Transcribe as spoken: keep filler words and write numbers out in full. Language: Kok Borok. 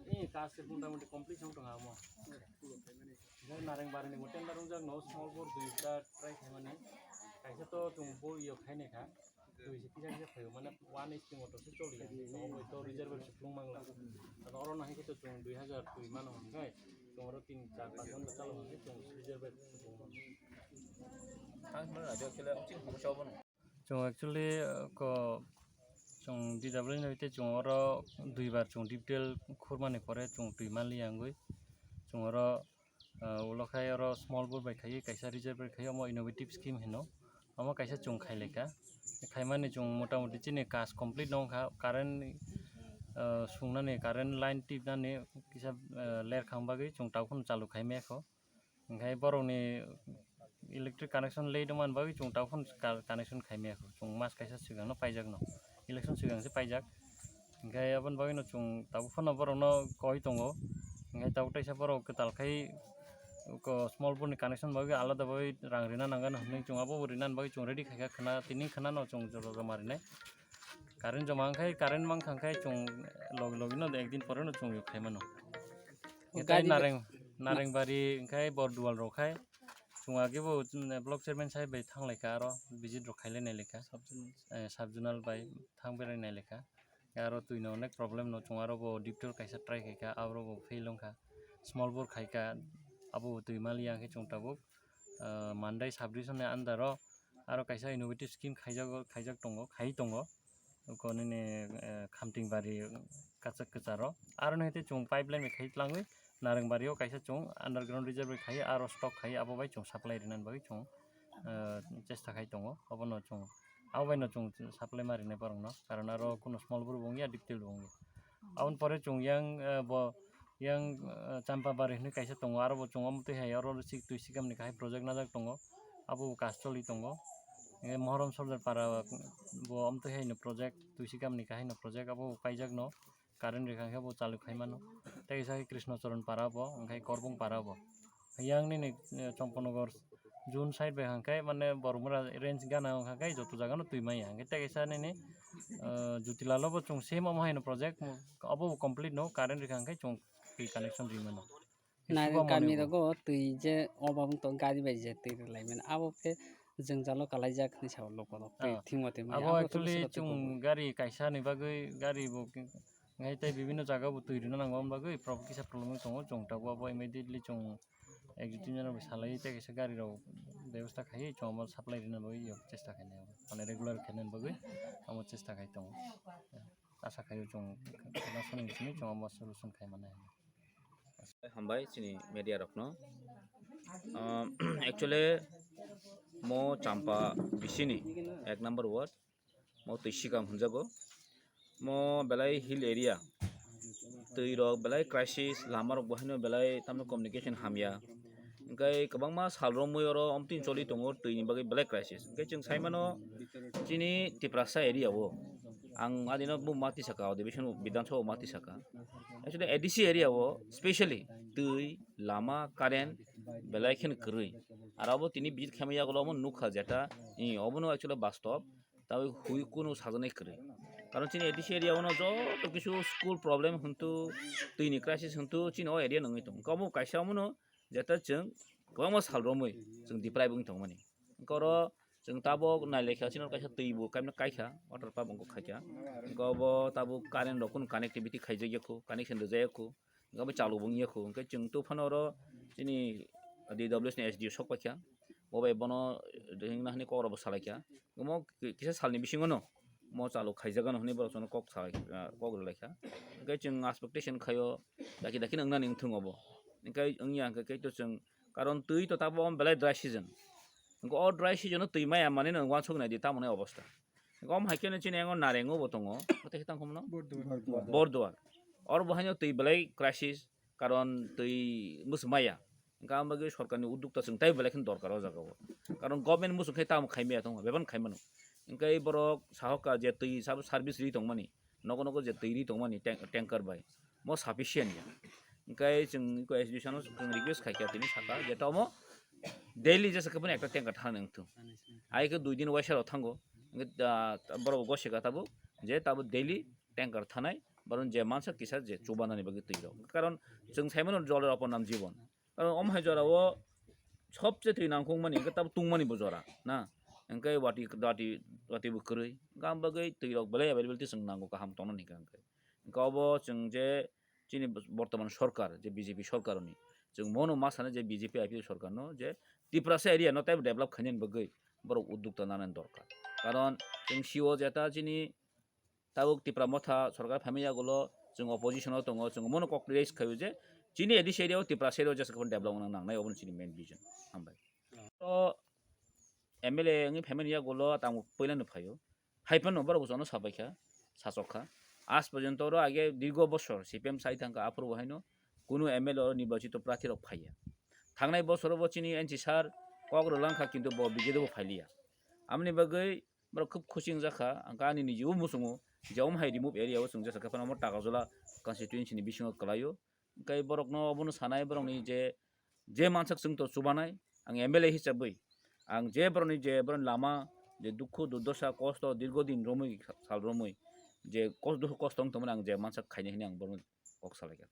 Ni kas se motamoti complete wng tong ha omo. Jai Narengbari ni bo tender wngjak no, small bore dui ta try khaimani. Kaisa to chwng bo iyo khainai kha. Twi se kisa kisa phaio, mane one H P motor se choli ya. Chwng bo to reserve se phung mangla. Ano oro no hai khe to chwng dui hazar twi mano hwn khai. Chwng oro tin char panch ghonta chalo hwn khai chwng reserve se phung mano. Ang hwnna radio kele ang chini hamsa obo no. Chwng actually, uh, ko chwng D W ni hoite chwng oro duibar chwng deep well khurmani pore chwng twi manliya wngwi chwng oro, uh, ulo khai oro small bore bai khaiwi kaisa reserve bai khaiwi omo innovative scheme hino. Omo kaisa chwng khailaikha. Khaimani chwng motamoti chini kas complete no wngkha. Current, uh, sungnani, current line tipnani kisa, uh, ler khang bagwi chwng tabuk phano chalu khaimaya kho. Hingkhai borokni electric connection le tongmani bagwi chwng tabuk phano ka-, connection khaimaya kho. Chwng mas kaisa swkangno paijakno. Election swkang se paijak. Hingkhai aboni bagwino chwng tabuk phano borokno koi tongo. Hingkhai tabuk teisa borok kwtal khai ko small bore ni connection bagwi alada bagwi rang rina nangani hwnwi chwng abo bo rinani bagwi chwng ready khaikha khwna tini khwnano chwng jora joma rinai. Current joma wngkhai, current mankha wngkhai chwng logi logi no ekdin pore no chwng yok khaimano. O Hingkhai gari nareng, Narengbari wngkhai Bordual rok khai chwng age bo, mm, block chairman sahib bai thang laikha aro visit rok khailai nai laikha. Sub zonal. Eh, sub zonal bai thang berai nai laikha. Aro twi no onek problem no chwng aro bo deep well kaisa try khaikha aro bo fail wngkha. Small bore khaikha abo bo twi maliya khe chwng tabuk, ah, Mandai sub division ni under o aro kaisa innovative scheme khaijago, khaijak tongo, khai tongo. Oko nini, eh, Khamtingbari kachak kwcharo. Aro nini tei chwng pipeline bai khai tlangwi Narengbari o kaisa chwng underground reserve bai khai aro stock khai abo bai chwng supply rinani bagwi chwng, eh, chesta khai tongo. Obono chwng, abo bai no chwng supply ma rinai borokno. Karon aro kuno small bore bo wngya, deep well bo wngya. Aboni pore chwng yang, eh, bo yang, eh, Champabari hinwi kaisa tongo, aro bo chwng omo twi hai oro sik twi sikam ni kahai project najak tongo, abo bo kas choli tongo. Eh, Mohorom Sordar para bo omo twi hai no project, twi sikam ni kahai no project abo bo kaijak no, current rikha khe bo chalu khai mano. Tei kisa khe Krishna Charan para bo, hingkhai Korbong para bo. Yang nini, eh, Champanagar June side bai hangkhe mane Boromura range gana hangkhe joto jaga no twi maya. Hangkhe tei kaisa nini, ah, Jutilal o bo chwng same omo haino project, obo bo complete no current rikha hangkhe chwng twi connection ri mano. Nai Suba kami mane bo. Rogo twi je obo wng tong gari bai je twi rwlai mano. Abo khe jwngjalo kalaijak hinwi sao lokorok twi Ah. Thwngma twi maya. Abo abo actually actually twi chwng kok. Gari kaisa ni bagwi gari bo Ngai tei bibinno jaga bo twi rwna nango, wng bagwi pro-, kisa problem wng tongo, chwng tabuk abo immediately chwng executive engineer bai salai tei kaisa gari rok bebosta khaiwi chwng abo supply rwna bagwi yok chesta khainai, mane regular khainani bagwi amo chesta khai tongo. Asa khaio chwng khna soni simi chwng amo solution khai mannai. Hambai chini media rokno. Ah, actually mo Champa bisini ek number ward. Mo twi sikam hwnjago. Mo belai hill area. Twi rok belai crisis, lama rok bo haino belai tamno communication hamya. Hingkai kwbangma sal romwi oro omtwin choli tongo, twi ni bagwi belai crisis. Hingkai chwng sai mano chini Tiprasa area o. Ang adino bo mati saka, Adhibesan Bidhan Sabha o mati saka. Actually A D C area o specially twi, lama, current belai kheno kwrwi. Aro abo tini visit khaima yagulo omo nukha jeta, i, obono actually bastob. Tabuk hui kunu sajaknai kwrwi. Karon chini A D C area o no joto kisu school problem hwntu, twi ni crisis hwntu chini o area nungwi tongo. Omo kaisa omono jeta chwng kwbangma sal romwi chwng deprive wngwi tongmani. Hwnkhe oro chwng tabuk nailaikha chini oro kaisa twi bo kaimno kaikha, water pump wngkha khaikha. Hwnkhe obo tabuk current rok kunu connectivity khaijakya khu, connection rwjakya khu. Hingke abo chalok bo wngya kho, hingke chwng to phano oro chini D W S ni S D O sok paikha, bo bai bono hingna hini kok rok bo salaikha. Omo ki-, kisa salni bisingo no mo chalok khaijak gano hwnwi borok chwngno kok salai, ah, kok rwlaikha. Hingke chwng expectation khaio, daki daki no wngnani wngthung obo. Hingke wngya hingke kei to chwng, karon twi to tabuk belai dry season. Hingke o dry season o twi maya manwi no uansuk nai di tamoni obostha. Gom hai khe chini yango Narengo bo tongo, tei tang khumno? Bordual. Bordual. Oro bo haino twi belai crisis, karon twi mwswk maya. Hingke ang bagwi sorkarni uddukta chwng tai belai kheno dorkar o jaga o. Karon government mwswk khe tamo khai maya tongo, bebak khai mano. Hingke borok sahoka je twi sabo service ri tongmani, nogo nogo je twi ri tongmani tank-, tanker bai, mo sufficient ya. Hingke chwng eko S D O sano chwng request khai kha tini saka je tamo daily jesa khe phano ekta tanker thang nang thung. Ai khe dui din waisa rok thango. Hingke, ah, borok bo gosika tabuk je tabuk daily tanker thanai Boron je mansa kisa je chubanani bagwi twi rok. Karon chwng saimano joler opor nam jibon. Karon om hai jora o sobse twi nangkukmani hwnkhe tabuk tungmani bo jora na. Hwnkhe wati, wati, wati bo kwrwi. Hwnkhe am bagwi twi rok belai availability chwng nango kaham tongna hwnkhe hwnkhe. Hwnkhe obo chwng je chini bortoman sorkar je B J P sorkar ni chwng mono ma sana je B J P I P F sorkar no je Tiprasa area no tei develop khainani bagwi borok uddukta nanani dorkar. Karon chwng sio jeta chini tabuk Tipra Motha sorkar phaimani yagulo chwng opposition o tongo, chwng mono kok raise khaio je chini A D C area o Tiprasa area o jesa develop wngna nangnai, obo chini main vision. Hambai. O M L A wngwi phaimani yagulo tamo puilano phaio. Hai phano borok jono sabaikha, sachokkha. Aaj porjonto oro age dirgo bosor C P M sai thangkha, aphuru bo haino kunu M L A oro nirbachito prarthi rok phaiya. Thangnai bosoro bo chini N C sir kok rwlangkha, kintu bo B J D bo phailiya. Amoni bagwi borok khub khusi wngjakha, ang ani nijibo muchungo je omo hai remote area o chwng jesa khe phano omo Takarjala constituency ni bisingo kwlaio. Hwnkhe borokno obono sanai, borokni je, je mansak chwng to chubanai, ang M L A hisabwi ang je borokni je borokni lama je dukhu durdosa kosto dirgo din romwi sal romwi je kos-, dukhu kosto wng tongmani ang je mansak khainai hinwi ang borokno kok salaikha.